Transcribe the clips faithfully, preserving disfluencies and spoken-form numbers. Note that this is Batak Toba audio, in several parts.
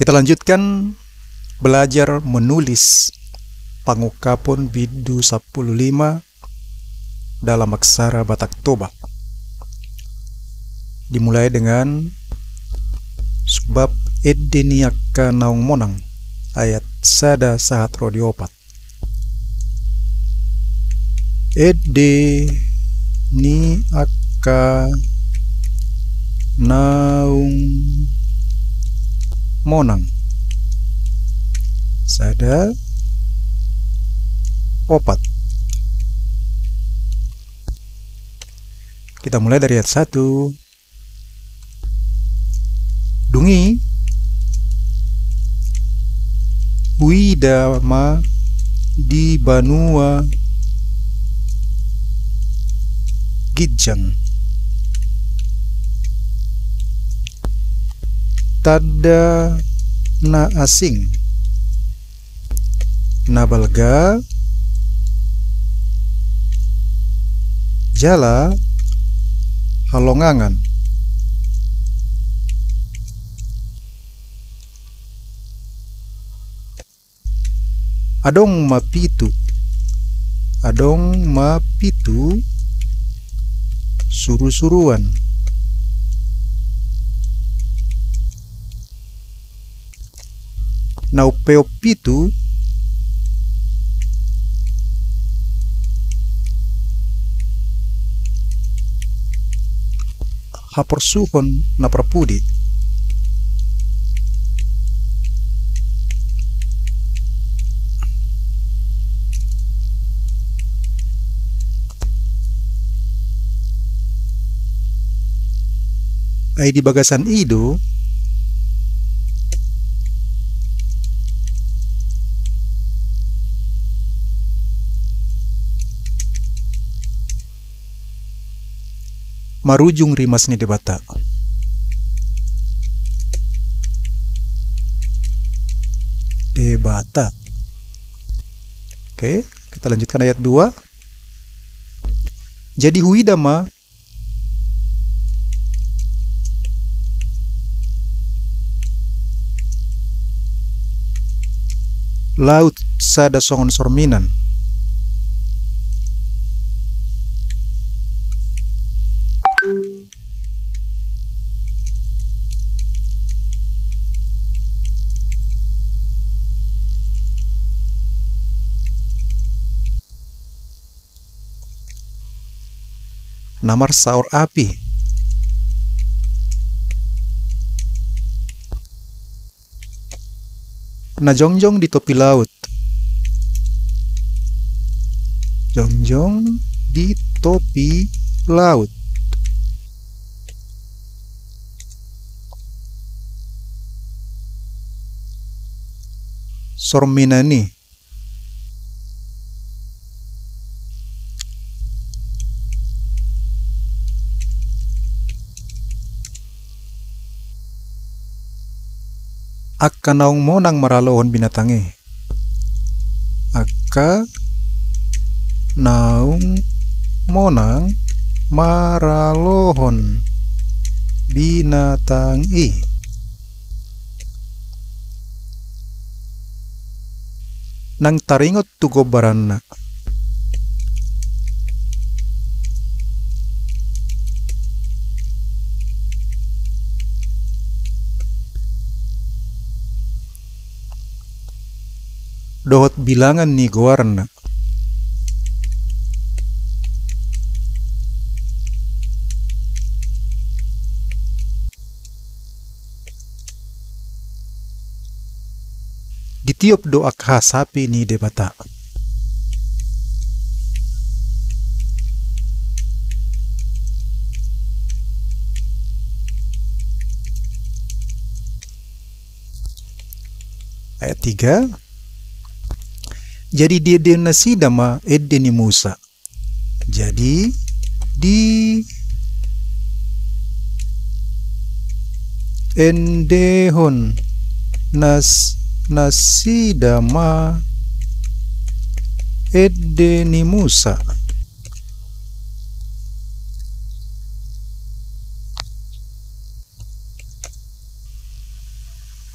Kita lanjutkan belajar menulis pangungkapon bindu sampulu lima dalam aksara Batak Toba. Dimulai dengan subbab ende ni angka naung monang, ayat sada sahat ro di opat. Ende ni angka naung monang. Sada, opat. Kita mulai dari ayat satu. Dung i, huida ma di banua ginjang tanda na asing, na balga jala halongangan. Adong ma pitu, adong ma pitu surusuruan. Na umpeoppitu, haporsuhon na parpudi. Ai di bagasan i do marujung rimas ni Debata. Debata. Oke, kita lanjutkan ayat dua. Jadi huida ma laut sada songon sorminan. Na marsaor api. Na jongjong di topi laut. Jongjong di topi laut. Sorminan i. Angka naung monang maralohon binatang i. Angka naung monang maralohon binatang i. Nang taringot tu gombaranna. Dohot bilangan ni goarna. Ditiop do angka hasapi ni Debata. Ayat tiga. Jadi diendehon nasida ma ende ni Musa. Jadi diendehon nas-, nasida ma ende ni Musa.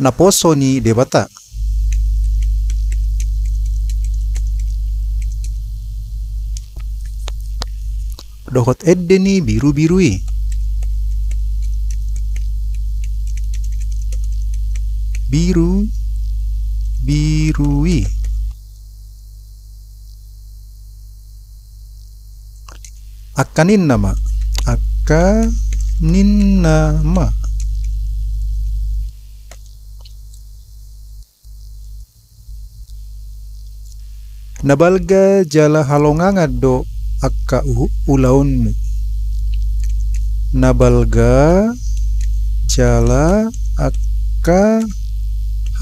Naposo ni Debata. Dohot ende ni birubiru i. Birubiru i. Angka ninna ma. Angka ninna ma. Na balga jala halongangan do angka u-, ulaonmu. Na balga jala angka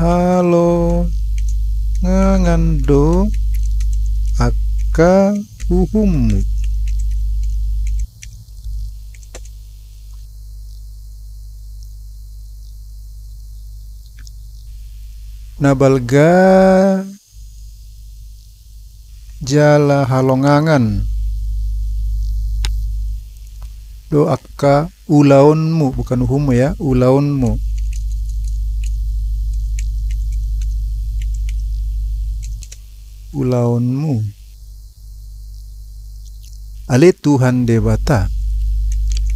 halongangan do angka uhummu. Na balga jala halongangan do angka ulaonmu, bukan uhummu ya, ulaonmu. Ulaonmu. Ale Tuhan Debata.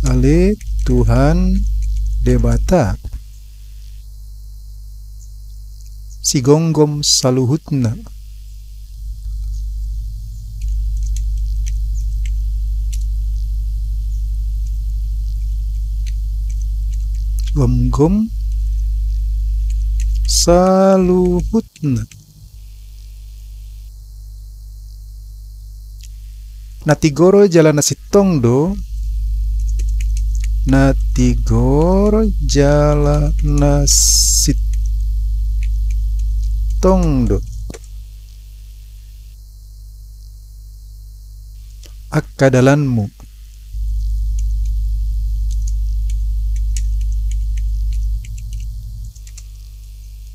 Ale Tuhan Debata. Sigomgom saluhutna. Gomgom saluhutna. Na tigor jala na sintong do. Na tigor jala na sintong do angka dalanmu.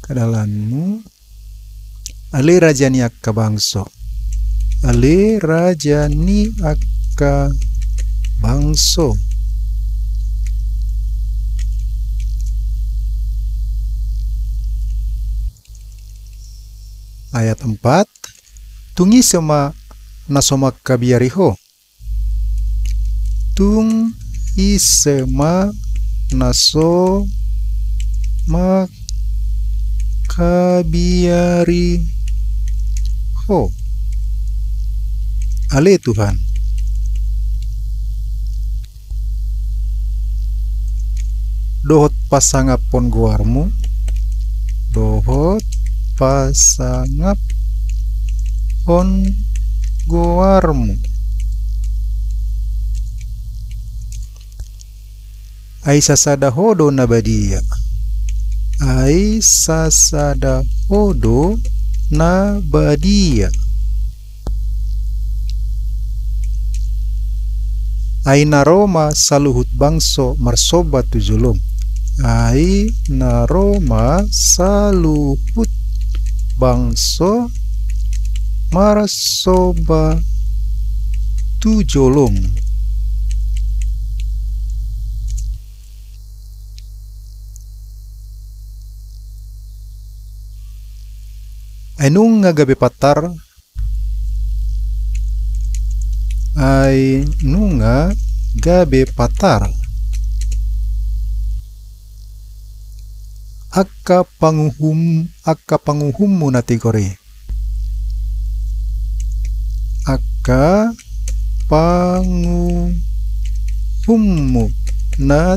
Angka dalanmu. Ale raja ni angka bangso. Ale raja ni angka bangso. Ayat empat. Tung ise ma na so mangkabiari ho? Tung ise ma na so mangkabiari ho? Ale Tuhan. Dohot pasangaphon goarmu. Dohot pasangaphon goarmu. Ai sasada ho do na badia. Ai sasada ho do na badia. Ai na ro ma saluhut bangso marsomba tu jolom. Ai na ro ma saluhut bangso marsomba tu jolom. Ai nunga gabe patar. Ai nunga gabe patar angka panguhum, angka panguhummu na tigor i. Angka panguhummu na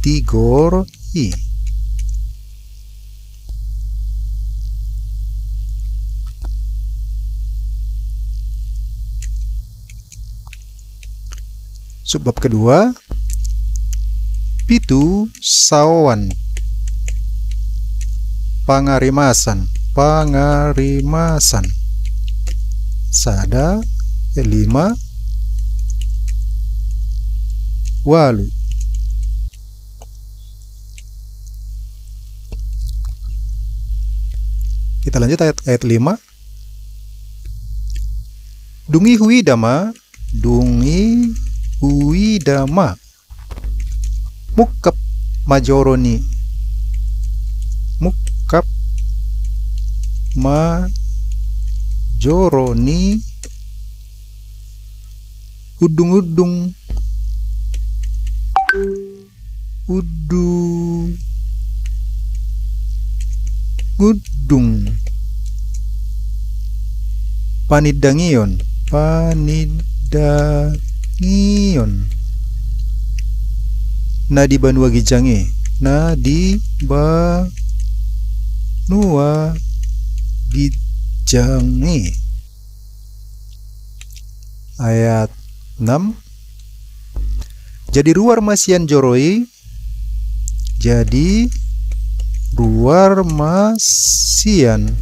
tigor i. Subbab kedua, pitu saoan. Pangarimasan, pangarimasan. Sada, lima, ualu. Kita lanjut ayat, ayat lima. Dung i huida ma, dung i huida ma. Mungkap ma joro ni mungkap ma joro ni undung-undung, undung-undung, panindangion, panindangion na di banua ginjang i, na di banua ginjang i. Ayat enam. Jadi ruar ma sian joro i, jadi ruar ma sian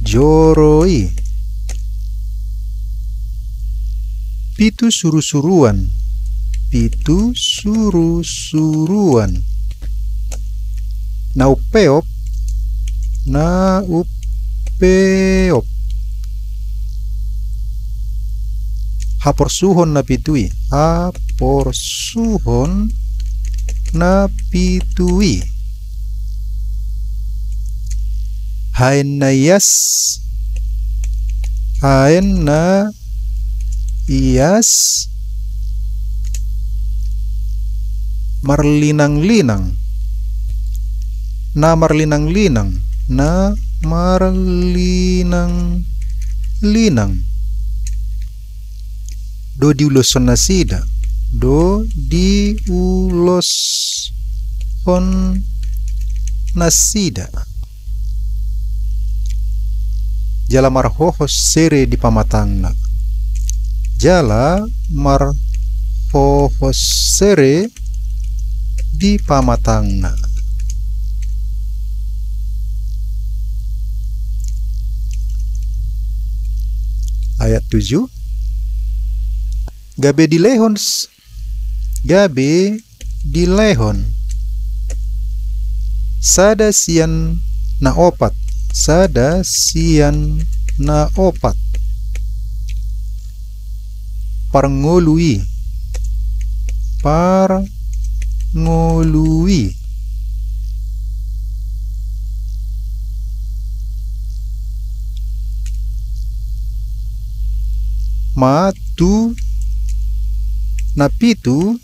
joro i pitu suru-suruan, pitu suru-suruan. Na umpeop, na umpeop. Haporsuhon na pitu i, haporsuhon na pitu i. Haen na ias, haen na ias, marlinang-linang, na marlinang-linang, na marlinang-linang. Do diuloshon nasida, do diuloshon nasida. Jala marhohos sere di pamatangna. Jala marhohos sere di pamatangna. Ayat tujuh. Gabe dilehon s-, gabe dilehon sada sian na opat, sada sian na opat. Parngolu i, parngolu i. Ma tu na pitu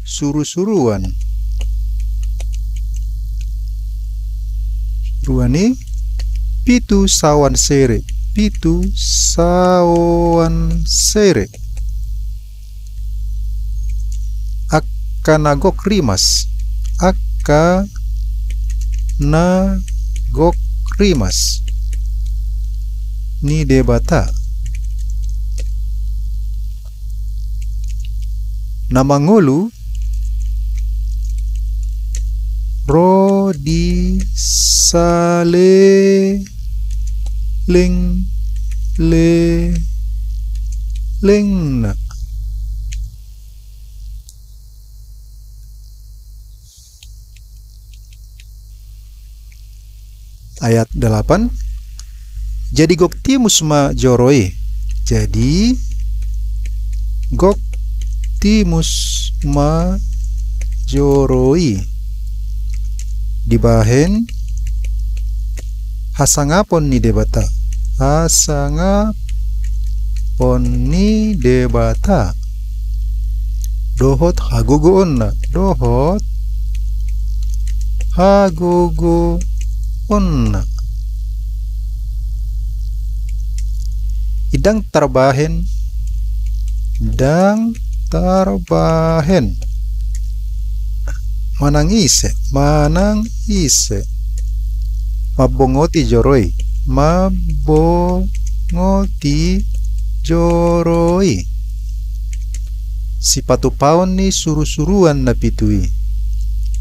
suru-suruan. Suruan i pitu saoan sere, pitu saoan sere. Angka na gok rimas, angka na gok rimas ni Debata. Na mangolu ro di saleleng-lelengna. Ayat delapan. Jadi gok timus ma joro i. Jadi gok timus ma joro i. Dibahen hasangapon ni Debata. Hasangapon ni Debata. Dohot hagogoonna. Dohot hagogoonna. Ndang tarbahen, ndang tarbahen. Manang ise, manang ise. Mambongoti joro i, mambongoti joro i. Sipatupaon ni suru-suruan na pitu i.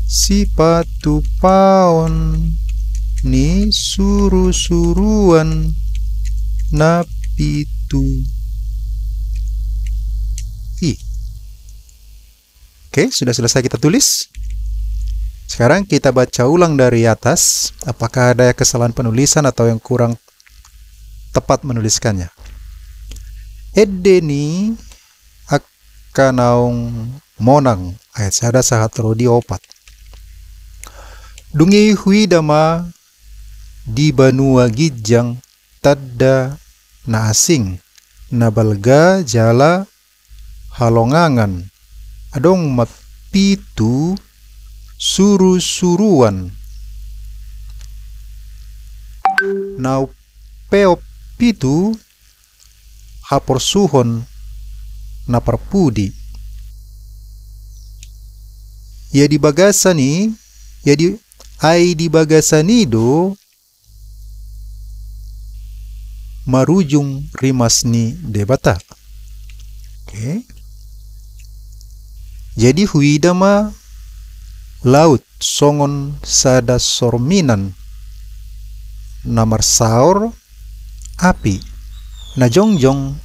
Sipatupaon ni suru-suruan na pitu i. Oke, sudah selesai kita tulis. Sekarang kita baca ulang dari atas. Apakah ada kesalahan penulisan atau yang kurang tepat menuliskannya? Ende ni angka naung monang, ayat sada sahat ro di opat. Dung i huida ma di banua ginjang tanda na asing, na balga jala halongangan. Adong ma pitu surusuruan, na umpeop pitu haporsuhon na parpudi. Ia di bagasan i, ia di, ai di bagasan i do marujung rimas ni Debata. Oke. Jadi huida ma laut songon sada sorminan na marsaor api na jongjong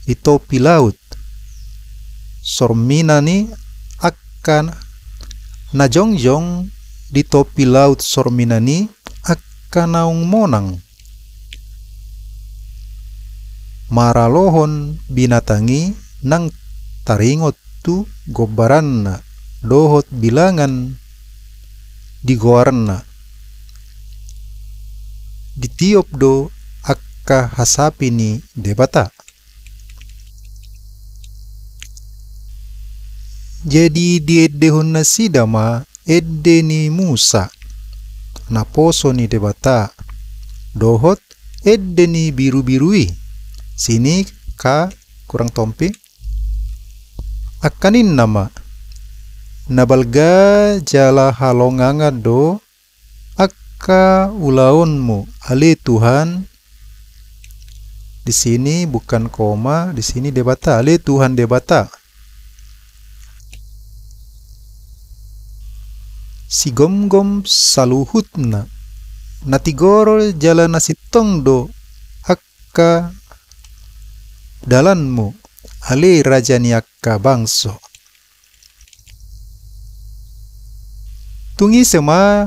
di topi laut. Sorminan i angka na jongjong di topi laut, sorminan i angka naung monang. Maralohon binatang i nang taringot tu gombaranna dohot bilangan di goarna. Ditiop do angka hasapi ni Debata. Jadi diendehon nasida ma ende ni Musa, naposo ni Debata, dohot ende ni birubiru i. Sini ka kurang tompi. Angka ninna ma, na balga jala halongangan do angka ulaonmu, ale Tuhan. Di sini bukan koma, di sini Debata, ale Tuhan Debata. Sigomgom saluhutna, na tigor jala na sintong do angka dalanmu, ale raja ni angka bangso. Tung ise ma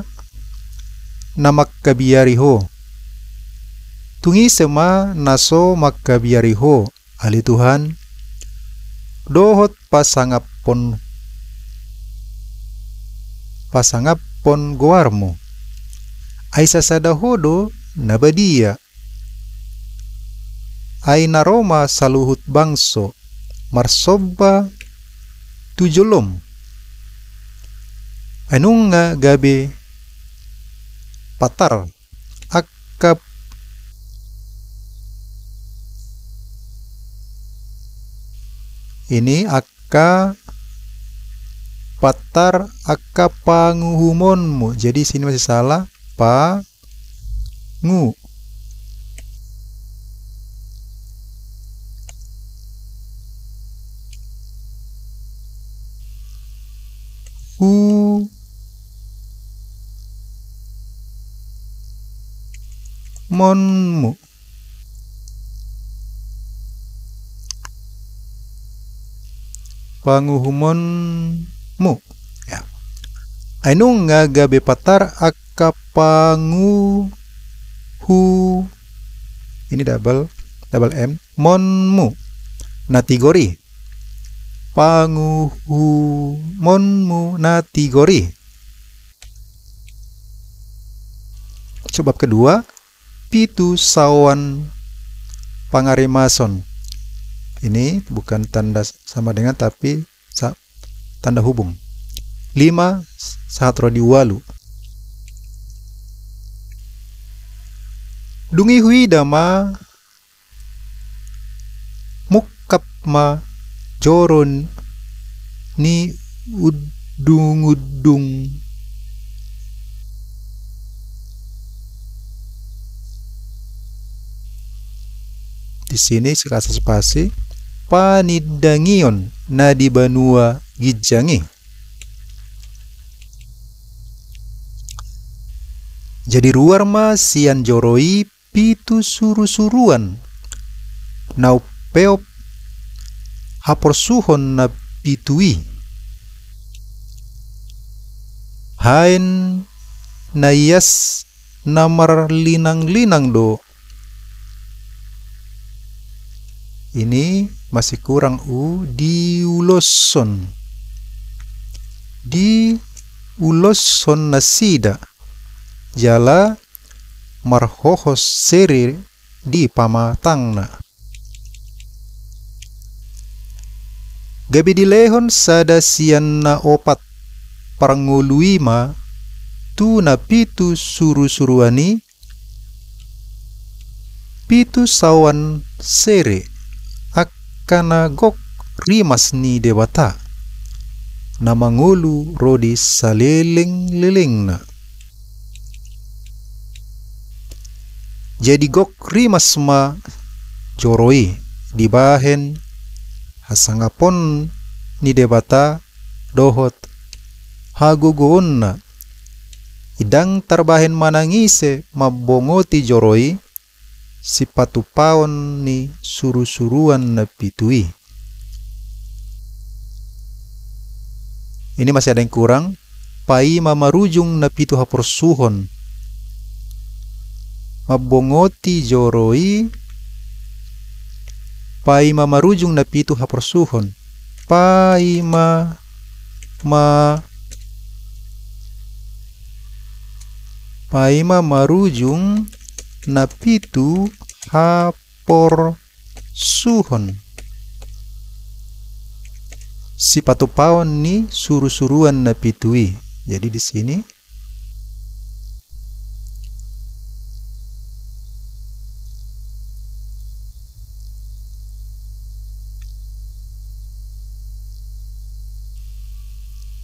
na mangkabiari ho? Tung ise ma na so mangkabiari ho, ale Tuhan? Dohot pasangaphon, pasangaphon goarmu. Ai sasada ho do na badia. Ai na ro ma saluhut bangso marsomba tu jolom. Ai nunga gabe patar angka, ini angka patar angka panguhumonmu. Jadi sini masih salah, pa ngu. Hu. Monmu. Panguhumonmu. Ya. Ai nunga gabe patar angka panguhu, ini double, double M, monmu na tigor i. Panguhumonmu na tigor i. Sebab kedua, pitu saoan pangarimason. Ini bukan tanda sama dengan, tapi sa-, tanda hubung. Lima sahat ro di ualu. Dung i huida ma mungkap ma joro ni undungundung. Di sini sekasa spasi, panindangion na di banua ginjang i. Jadi ruar ma sian joro i pitu surusuruan, na umpeop haporsuhon na pitu i. Haen na ias na marlinanglinang do. Ini masih kurang u, diuloshon. Diuloshon nasida. jala marhohos sere di pamatangna. Gabe dilehon sada sian na opat parngolu i ma tu na pitu surusuruan i, pitu saoan sere, angka na gok rimas ni Debata, na mangolu ro di salelenglelengna. Jadi gok rimas ma joro i dibahen hasangapon ni Debata dohot hagogoonna. Ndang tarbahen manang ise mambongoti joro i, sipatupaon ni surusuruan na pitu i. Ini masih ada yang kurang. Paima marujung na pitu haporsuhon. Mambongoti joro i, paima marujung na pitu haporsuhon. Paima ma, paima marujung na pitu haporsuhon. Sipatupaon ni surusuruan na pitu i. Jadi di sini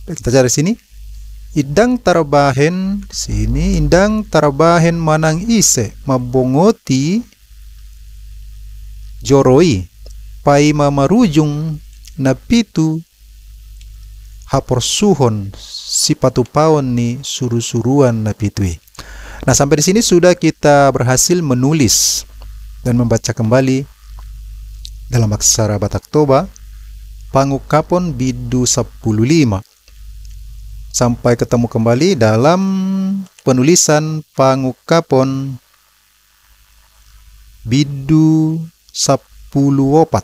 kita cari sini. Ndang tarbahen sini, ndang tarbahen manang ise mambongoti joro i, paima marujung na pitu haporsuhon, sipatupaon ni surusuruan na pitu i. Nah, sampai di sini sudah kita berhasil menulis dan membaca kembali dalam aksara Batak Toba pangungkapon bindu sampulu lima. Sampai ketemu kembali dalam penulisan pangungkapon bindu sampulu opat.